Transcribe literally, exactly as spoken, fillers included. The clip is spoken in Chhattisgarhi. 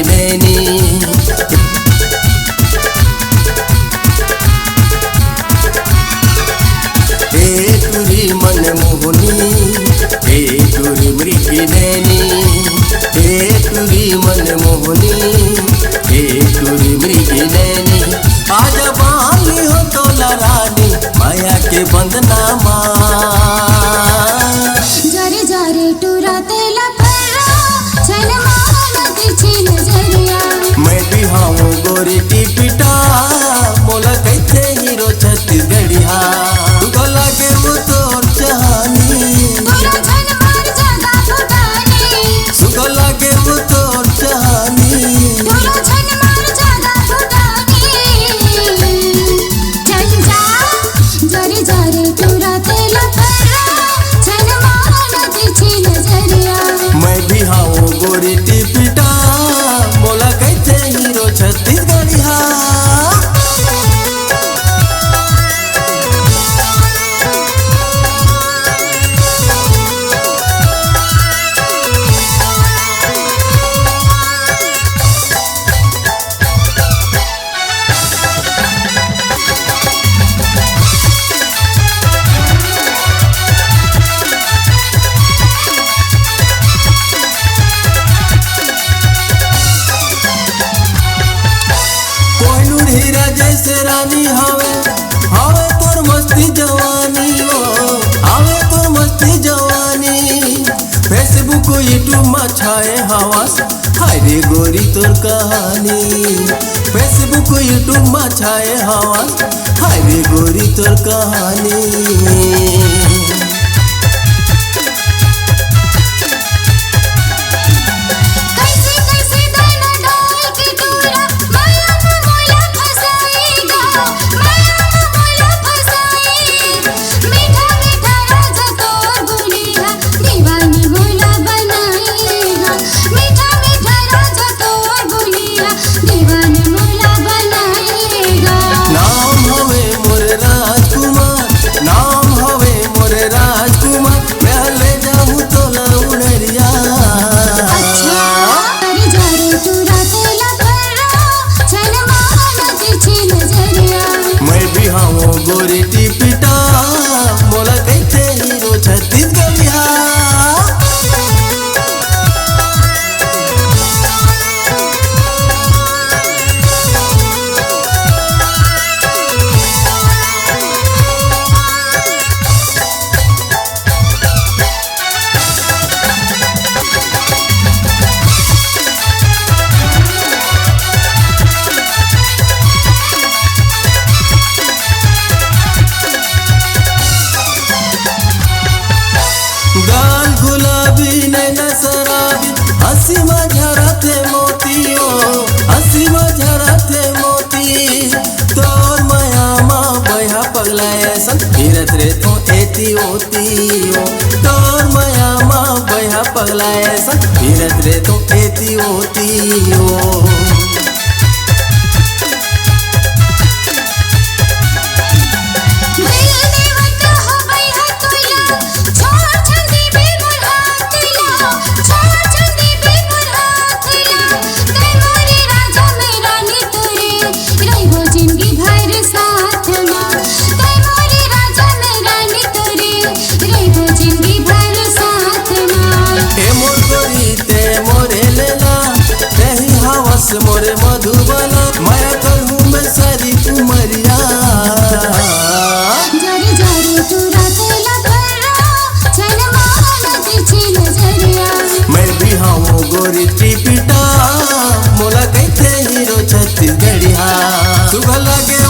नैनी। ए टुरी मन मोहनी, ए टुरी मृग नैनी, ए टुरी मन मोहनी, ए टुरी मृग नैनी। आज बाली हो तोला रानी, माया के बंधना मा। जरे जरे टुरा तेला फर्रा, छन मानत छी नजरिया। मैं बिहाव गोरी टिपिटा, मोला कहिथे हीरो छत्तीसगढ़िया। तू तो लागे वो तोर चाहनी। तोरा छन मार जादा फुटानी। तू तो लागे वो तोर चाहनी। तोरा छन मार जादा फुटानी। चल जा, जरे जरे टुरा तेला फर्रा, छन मानत छी नजरिया। मैं बिहाव गोरी टिपिटा, मोला कहिथे हीरो छत्तीसगढ़िया। कोहिनूर हीरा जैसे रानी हवे, हवे तोर मस्ती जवानी ओ, हवे तोर मस्ती जवानी। Facebook, YouTube मा छाए हवस, हाय रे गोरी तोर कहानी। Facebook, YouTube मा छाए हवस, हाय रे गोरी तोर कहानी। कैसे कैसे दाना डाल के टूरा, माया में मोला फंसाएगा, माया में मोला फंसाएगा। मीठा मीठा राजा तोर बोलिया, दीवानी मोला बनाएगा। मीठा मीठा राजा तोर बोलिया, दीवानी मोला बनाएगा। नाम हवे मोर राजकुमार, नाम हवे मोर राजकुमार, मैं ले जाहूँ तोला उड़रिया। अच्छा, अरे जा रे तू रातेला भर्रा, छन मानत छी नजरिया। मैं बिहाव गोरी टिपिटा, मोला कहिथे हीरो छत्तीसगढ़िया। गाल गुलाबी नैना शराबी, हंसी मा झरथे मोती ओ, हंसी मा झरथे मोती। तोर मया मा बइहा पगला असन, फिरत रेथों एती ओती ओ। तोर मया मा बइहा पगला असन, फिरत रेथों एती ओती ओ। ए मोर गोरी ते मोरे लेला, तेही हवस मोरे मधुबला, मया करहूँ मैं सारी उमरिया। जरे जरे तू रातेला भर्रा, छन मानत छी नजरिया। मैं बिहाव गोरी टिपिटा, मोला कहिथे हीरो छत्तीसगढ़िया। सुघर लागे